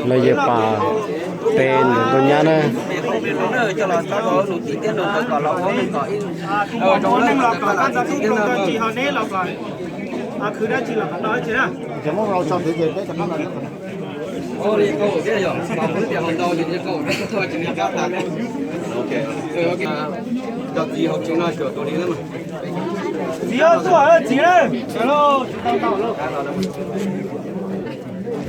Los yog pab peb nus nkauj nyab na. Txiv tuaj txiv na.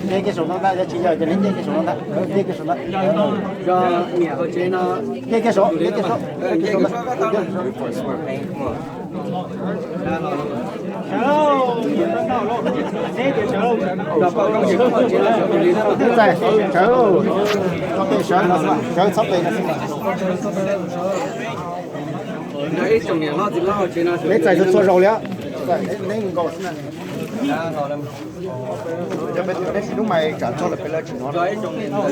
Nce kiag saum no ntag, yog tsis yog ces nce kiag saum no ntag, nce kiag saum no. Nce kiag saum, nce kiag saum. Txais sawv lauj, sawv txhob pem, sawv txhob pem. Neb txais txhua txhua zaus li, neb nkaus xwb na. Peb tsis hnub mas tsam txog lawm peb lawv tsis hnov,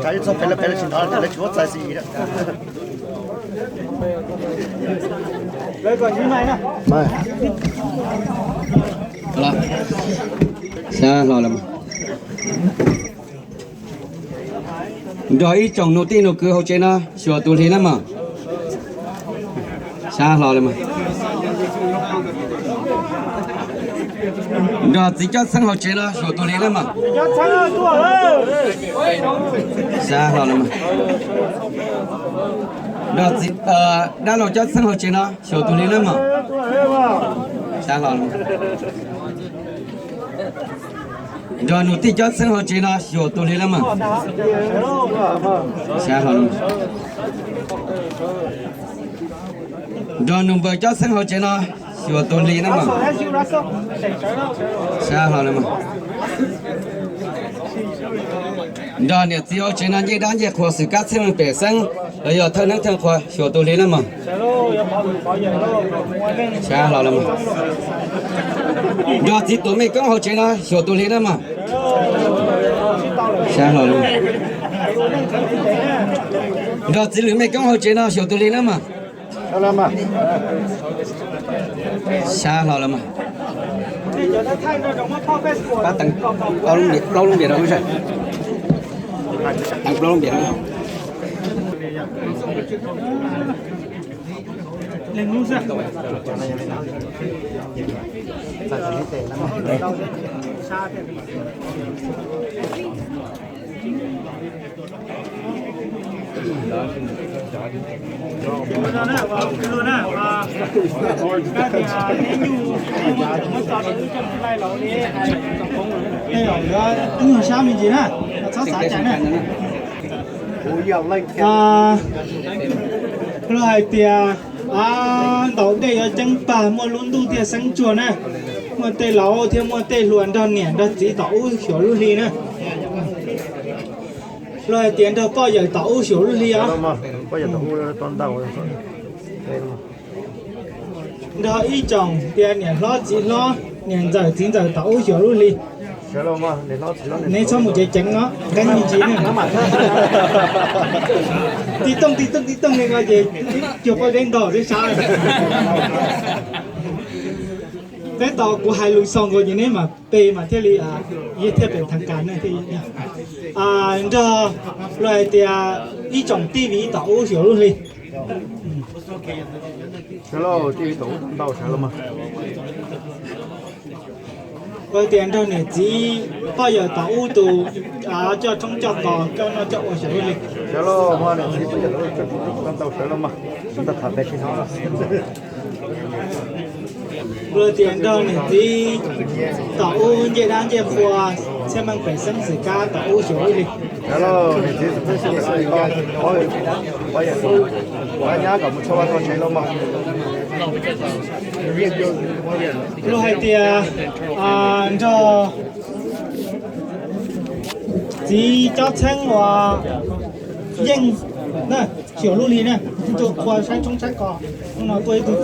tsam txog peb lawv peb lawv tsis hnov lawv tsis muab txais xwb. Sab hlo los mas. Nrog ib tsoom nus tij nus kwv hauv tsev no xyuas tus hli na mog. Sab hlo los mas. Nrog txiv Cob Txheeb hauv tsev no xyuas tus hli na mog. Sab hlo los mas. Nrog txiv dab laug Cob Txheeb hauv tsev no xyuas tus hli na mog. Sab hlo los mas. Nrog nus tij Cob Txheeb hauv tsev no xyuas tus hli na mog. Sab hlo los mas. Nrog nus npawg Cob Txheeb hauv tsev no xyuas tus hli na mog. Sab hlo los mas. Nrog niam txiv hauv tsev no ncej dab ncej qhua xwm kab txheej meej pem xeeb los yog thawj neeb thawj qhua xyuas tus hli na mog. Sab hlo los mas. Nrog txiv Tuam Mej Koob hauv tsev no xyuas tus hli na mog. Sab hlo los mas. Nrog txiv Lwm Mej Koob hauv tsev no xyuas tus hli na mog. Sab hlo los mas. Pab teev plaub lub npias rau wb saib. Teev plaub lub npias rau wb. Wb nyuag sab me ntsis na, txhob xav cas na. Luag hais tias ntaus dej yuav ceeb pag, muaj lub ntuj thiaj xeeb tsuag na. Muaj tej laus thiab muaj tej hluas nrog niam nrog txiv tom ub xyuas lub hli na. Luag hais tias nrog poj yawm tom ub xyuas lub hli os. Nrog ib tsoom tias niam hlob txiv hlob, niam ntxawm txiv ntxawm tom ub xyuas lub hli. Neb txhob mus ceev ceev os, qeeb me ntsis na. Tib tooj tib tooj tib tooj li no ces cuag poj deb ntog tib sab. Peb tau kuv hais lus xaus nkaus ces neb mam pe mas thiaj li, thiaj pem thaj kas na thiaj. Nrog luag hais tias ib tsoom tij viv tom ub xyuas lub hli. Sawv lauj, tij viv tom ub ntau sawv los mas. Luag tias nrog niam txiv poj yawm tom ub tus coj tshoob coj kos coj noj coj ua xyuas lub hli. Sawv lauj, niam txiv poj yawm tom ub coj tshoob coj kos ntau sawv los mas. Sawv ntawd tham pem tsis hnov. Luag tias nrog niam txiv tom ub ncej dab ncej qhua, txhiaj meej pem xeeb xwm kab tom ub xyuas lub hli. Sawv lauj, niam txiv xeeb xwm kab, poj yawm, poj nyab kom mus txhua vaj txhua tsev los mas. Luag hais tias nrog txiv Cob Txheeb uas yeej na, xyuas lub hli na, ib tug qhua saib tshoob saib kos, hnub no tuaj ib tug.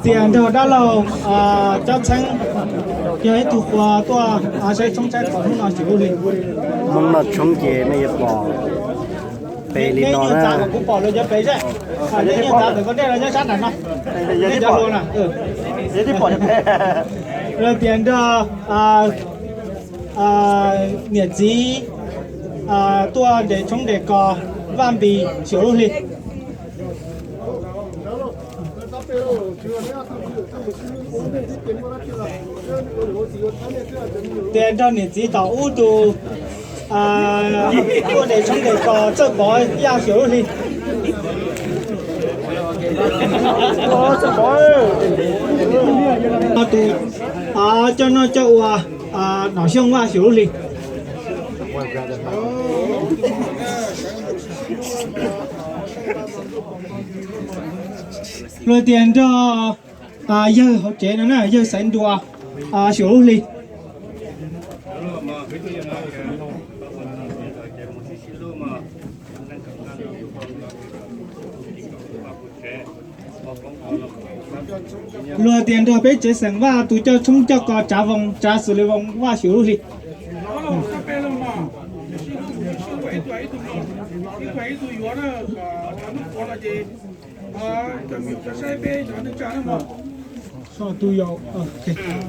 Tias nrog dab laug Cob Txheeb yog ib tug qhua tuaj saib tshoob saib kos hnub no xyuas lub hli. Hmoob noj tshoob ces nej yuav pom pem li no na. Kuv pom lawv cov pem seb. Nyob ntawm ko dej los nyob sab nram no. Nyob cov hluas na. Los tias nrog niam txiv tuaj nres tshoob nres kos vaj npis xyuas lub hli. Tias nrog niam txiv tom ub tus tuaj nres tshoob nres kos txawj pov yaj xyuas lub hli. Tus coj noj coj ua Nom Xyooj vaj xyuas lub hli. Luag tias nrog yawg hauv tsev no na, yawg Xaiv Nruas xyuas lub hli. Luag tias nrog peb tsev xeem Vaj tus coj tshoob coj kos Tsav Voos, Tsav Xus Lis Voos vaj xyuas lub hli.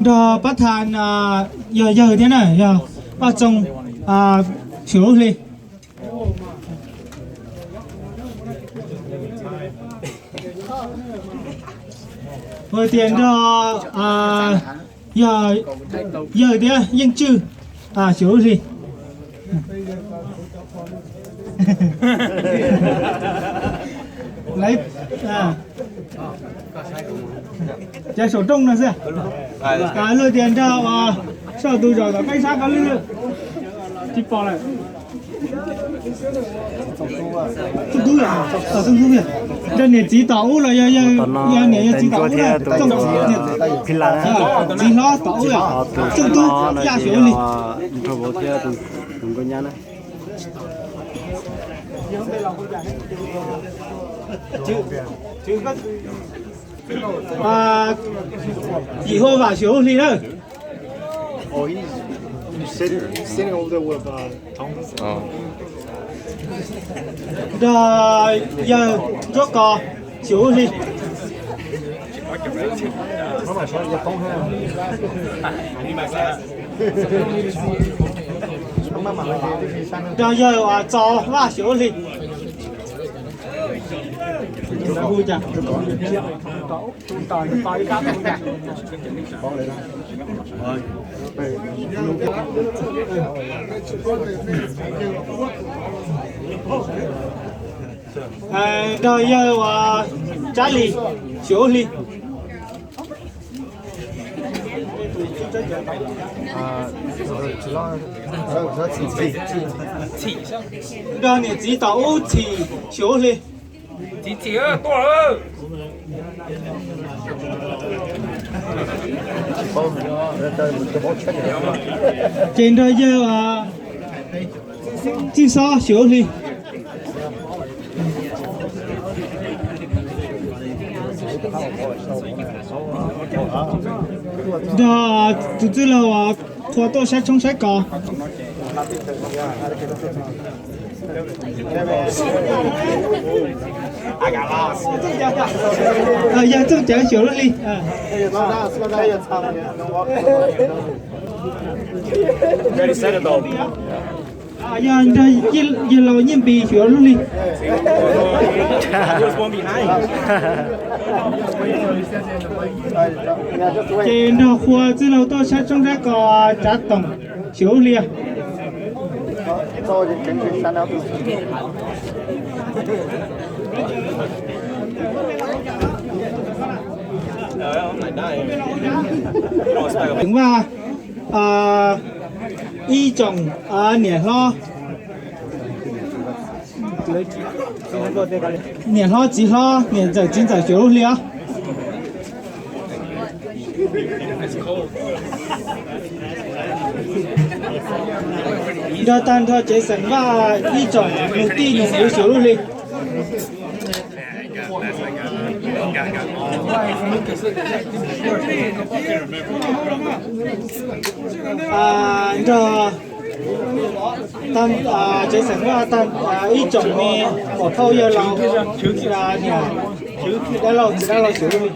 Nrog pab tha yog yawg thiab na, yog Vaj Txoos xyuas lub hli. Luag tias nrog yog yawg thiab Yeej Tswj xyuas lub hli. Lawv cov saum rooj no xwb. Luag tias nrog uas saum tus zaum tom qab sab ko lwj tsis pom lawm. Tub Tub, Tub Tub, nrog niam txiv tom ub los yog, yog niam yog txiv tom ub na. Txiv hlob tom ub, Tub Tub yaj xyuas lub hli. Yim Huaj Vam xyuas lub hli na. Nrog yawg Ntsuab Kos xyuas lub hli. Nrog yawg uas Txos Vaj xyuas lub hli. Nrog yawg uas Tsab Lis xyuas lub hli. Nrog niam txiv tom ub Txhim xyuas lub hli. Ces nrog yawg Txij Xob xyuas lub hli. Nrog tus txwj laug uas qhua tuaj saib tshoob saib kos. Yawg Txooj Cawv xyuas lub hli. Yog nrog yawg laus Nyiaj Npis xyuas lub hli. Ces nrog qhua txwj laug tuaj saib tshoob saib kos Tsav Toom xyuas lub hli. Vaj ib tsoom niam hlob, niam hlob txiv hlob, niam ntxawm txiv ntxawm xyuas lub hli os. Nrog tag nrho tsev xeem Vaj ib tsoom nus tij nus kwv xyuas lub hli. Nrog Tag, tsev xeem muaj tag ib tsoom me pom thauj yawg laus, niam dab laug txiv dab laug xyuas lub hli.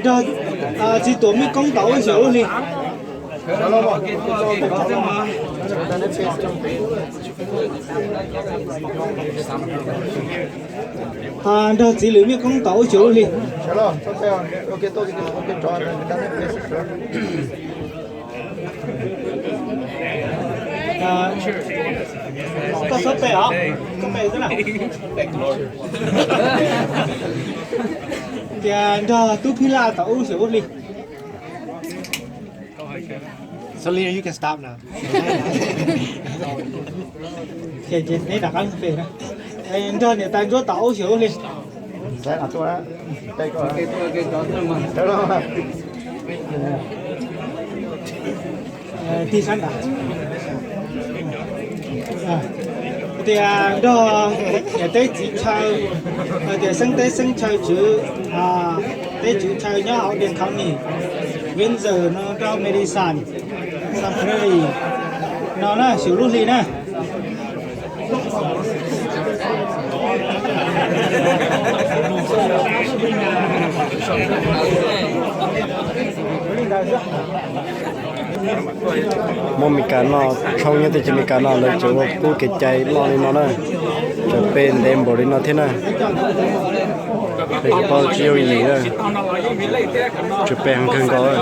Nrog txiv tuam mej koob tau ub xyuas lub hli. Nrog txiv lwm mej koob tau ub xyuas lub hli. Koj suav pem os, koj pem xwb na. Tias nrog tub phij laj tau ub xyuas lub hli. Sorry, you can stop now. Neb rov qab pem na. Nrog niam tais ntsuab tau ub xyuas lub hli. Tig sab nrad. Tias nrog niam teb txiv chaw, tias xeeb teb xeeb chaw tswv, teb tswv chaw nyob hauv Dane County, Windsor no rau Madison, Sun Prairie no na, xyuas lub hli na. Muab Meskas noj tshoob nyob teb chaws Meskas no lawv tseem ua qub kev cai loj li no na, tseem pe ntev npaum li no thiab na. Peb tsis paub tsis yooj yim na, tseem pe heev kawg nkaus.